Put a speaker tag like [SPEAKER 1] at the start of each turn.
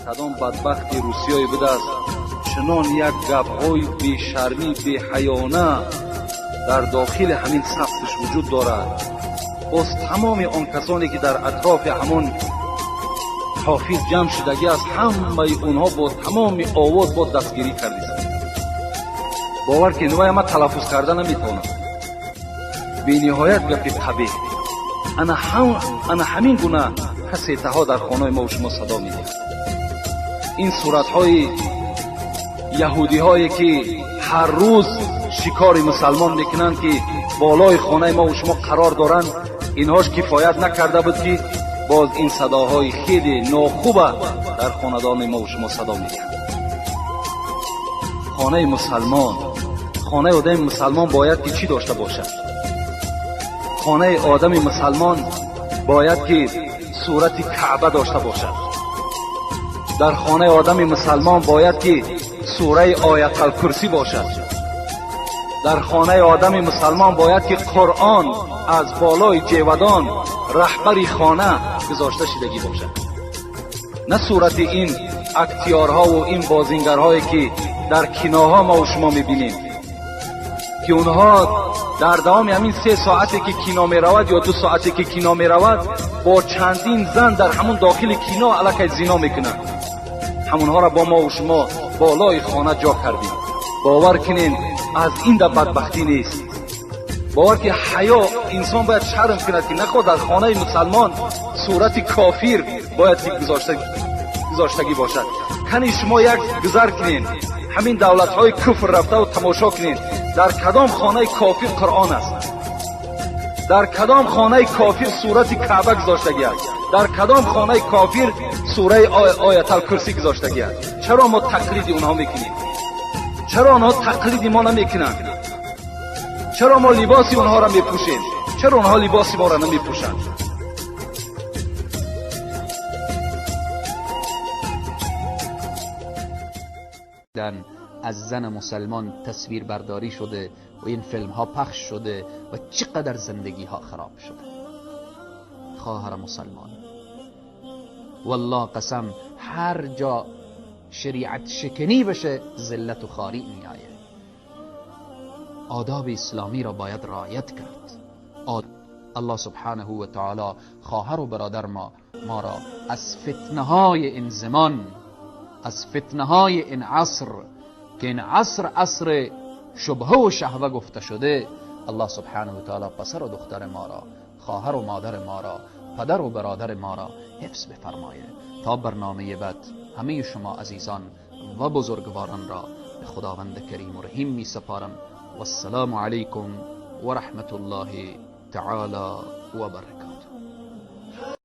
[SPEAKER 1] Кадом бадбахти русиёе будааст, чунон як гапҳои бешармӣ, беҳаёна дар дохили ҳамин сабташ вуҷуд дорад. Боз тамоми он касоне ки дар атрофи ҳамон ҳофиз ҷамъ шудагӣ аст, ҳамаи онҳо бо тамоми овоз бо дастгирӣ кардистанд. Бовар кунед, вай ама талаффуз карда наметавонам. Бениҳоят гапи қабеҳ. Ана ҳамин гуна касетаҳо дар хонаи мо шумо садо медиҳанд. Ин суратҳои яҳудиҳое ки ҳар рӯз шикори мусалмон мекунанд, ки болои хонаи мо шумо қарор доранд, инҳош кифоят накарда буд, ки боз ин садоҳои хеле нохуба дар хонадони мо шумо садо медиҳанд. Хонаи мусалмон, хонаи одами мусалмон бояд ки чӣ дошта бошад? Хонаи одами мусалмон бояд ки сурати Каъба дошта бошад. Дар хонаи одами мусалмон бояд ки сураи Ояталкурсӣ бошад. Дар хонаи одами мусалмон бояд ки Қуръон аз болои ҷевадон раҳбари хона гузошта шудагӣ бошад, на сурати ин актиёрҳову ин бозингарҳое ки дар киноҳо мо шумо мебинем, ки онҳо дар давоми ҳамин 3 соате ки кино меравад ё 2 соате ки кино меравад, бо чандин зан дар ҳамун дохили кино аллакай зино мекунанд. Ҳамонҳоро бо мо шумо болои хона ҷо кардем. Бовар кунед, аз ин да бадбахтӣ нест. Бовар ки ҳаё, инсон бояд шарм кунад, ки нахоҳ дар хонаи мусалмон сурати кофир бояд ки гузоштагӣ бошад. Кани шумо як гузар кунед, ҳамин давлатҳои куфр рафтаву тамошо кунед, дар кадом хонаи кофир Қуръон аст, дар кадом хонаи кофир сурати Каъба гузоштагӣ аст, дар кадом хонаи кофир сураи Ояталкурсӣ гузоштагӣ аст. Чаро мо тақлиди онҳо мекунем? Чаро онҳо тақлиди мо намекунанд? Чаро мо либоси онҳоро мепӯшем? Чаро онҳо либоси моро намепӯшанд?
[SPEAKER 2] از زن مسلمان تصویر برداری شده و این فیلم ها پخش شده و چقدر زندگی ها خراب شده. خواهر مسلمان، والله قسم، هر جا شریعت شکنی بشه ذلت و خواری می آید. آداب اسلامی را باید رعایت کرد. الله سبحانه و تعالی خواهر و برادر ما را از فتنه های این زمان، از فتنه های این عصر که این عصر عصر شبهه و شهوه گفته شده، الله سبحانه و تعالی پسر و دختر ما را، خواهر و مادر ما را، پدر و برادر ما را حفظ بفرمایه. تا برنامه بعد همه شما عزیزان و بزرگواران را به خداوند کریم و رحیم می سپارم. و السلام علیکم و رحمت الله تعالی و برکاته.